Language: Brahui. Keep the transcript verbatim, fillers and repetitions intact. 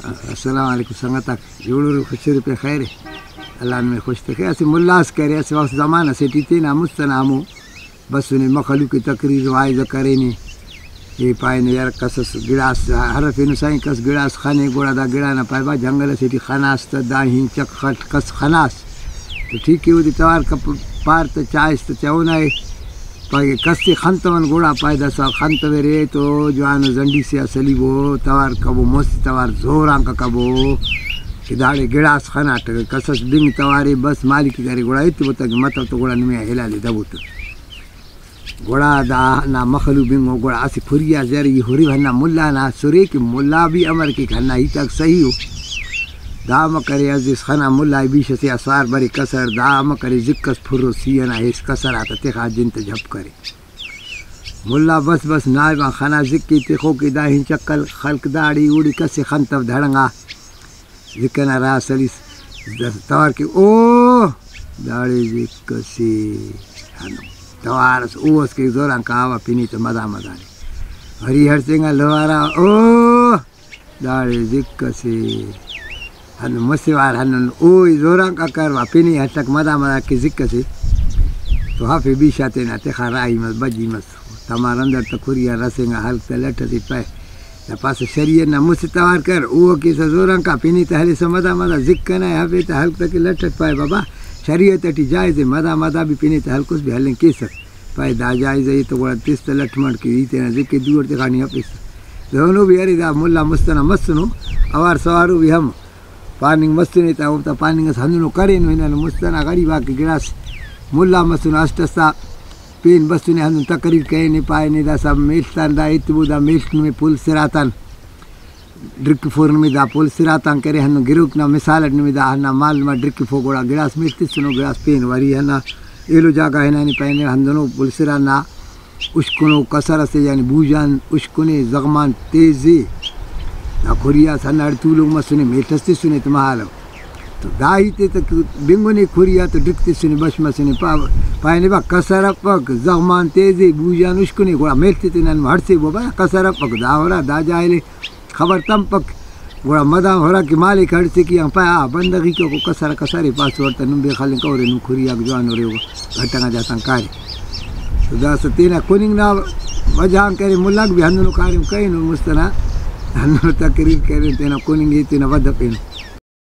السلام علیکم سنگتاک، جوڑ ارے، خوش ارے، پہ خیر ءِ۔ اللہ نمے خوش تخے۔ اسہ ملا اس کہ ارے، اسہ وخت زمانہ سے ٹی تینا مست ئنا ہمو بسنے، مخلوق ءِ تقریر واعظ کرینے، ای پائنے یار کس اس گڑاس ہرفینو سائیں، کس گڑاس خنے، گڑا دا گڑا نا پائے با جنگل اسے ٹی خناس تہ، دا ہین چک خٹ کس خناس تو ٹھیک ءِ، اودے توار کپ-، پار تہ چائس تہ چونا ءِ۔ پائے کس تے خنتون، گڑا پائے داسا خنتویرے تو جوانو زنڈی سے آ سلیبو، توار کبو، مست توار زورانکا کبو کہ داڑے گڑاس خناٹ، کس اس بنگ توارے بس مالکی کرے، گڑا ایتبو تہ متو تو گڑا نمے آ ہلالے دبو تہ۔ گڑا دا ہندا مخلوق بنگو، گڑا اسہ کھری آ زر ای ہُرو ہندا ملا نا سرے کہ ملا بھی امر کیک، ہندا ہیتاک صحیح ءُ۔ دا امر کرے عزیز خنا ملا ءِ بیش اسے آ سوار برے کسر، دا امر کرے زک ئس پھرو سی ئنا ہیس کسر آتا تخا جن تہ جھپ کرے۔ ملا بس بس نائب آن خنا زکی تخوکے، دا ہن چکل خلق داڑے اوڑے کسے خنتو دھڑنگا۔ زک ئنا راہ سلیس، توار کہ او داڑے زک ئسے ہندن توار ئس، او ئس کہ زورانکا آوا پنی تہ مدا مدا نے۔ وری ہڑسینگا لوارا او داڑے زک ئسے ہندن مسہ وار ہندن او زورانکا کروا پنی ہلک مدا مدا کہ زک ئسے تو ہفے بیشا تینا تخا راہی مس بجی مس۔ تمار اندر تہ کھری آن رسینگا ہلک تہ لٹ ئسے پائے۔ دا پاسہ شریعت نا مسہ توار کر، او کیسہ زورانکا پنے تہ ہلیسہ مدا مدا زک ئنا ہفے تہ ہلک تہ کہ لٹ ئٹ پائے بابا شریعت ٹی جائز ءِ، مدا مدا بھی پنے تہ ہلکس بھی ہلنگ کیسہ۔ پائے دا جائز ءِ تو گڑا تس تہ لٹ مٹ کہ ای تینا زک ءِ دو ئٹ تخا نی ہفیسہ۔ دہنو بھی ارے دا ملا مست ئنا مسنو، اوار سوارو بھی ہم پاننگ مسنے تہ اوفتا پاننگ ئس ہندنو کرینو ہنانو مست ئنا غریب آک گڑاس ملا مسنو اسٹ ئسا پین بسنے ہندن تقریر کرینے، پارینے داسہ میڷ تان دا ایتبو، دا میڷ نمے پل سراتان ڈرکفور، نمے دا پل سراتان کرے ہندن گروک نا مثال اٹ نمے دا ہندا مال ما ڈرکفو، گڑا گڑاس میڷ تسنو، گڑاس پین وری ہندا ایلو جاگہ ہنانے پارینے ہندنو پل سرا نا اشکنو کسر اسے یعنی بوژان اشکنے زغمان تیزے۔ دا کھری آس ہنداڑے تولوک مسنے میڷ اس تسنے تہ مہالو۔ تو دا ہیت ءِ تہ بنگنے کھری آ تہ ڈرک تسنے بش مسنے پا-، پائنے با کسر افک، زغمان تیزے، بوژان اشکنے، گڑا میڷ تے تینا نم ہڑسیبو با کسر افک، دا ہرا دا جاہلے خبر تمپک۔ گڑا مدام ہرا کہ مالک ہڑسے کہ آن پائے آ بندغی کہ کسر کسرے پاسو ہڑتہ نم بے خلنگ کرے نم کھری آک جوان ارے گھٹنگا جاتان کارے۔ تو داسہ تینا کننگ نا وجہ آن کرے ملاک بھی ہندنو کاریم کرینو مست ئنا ہندنو تقریر کرین تینا کننگ ءِ تینا ودفینو۔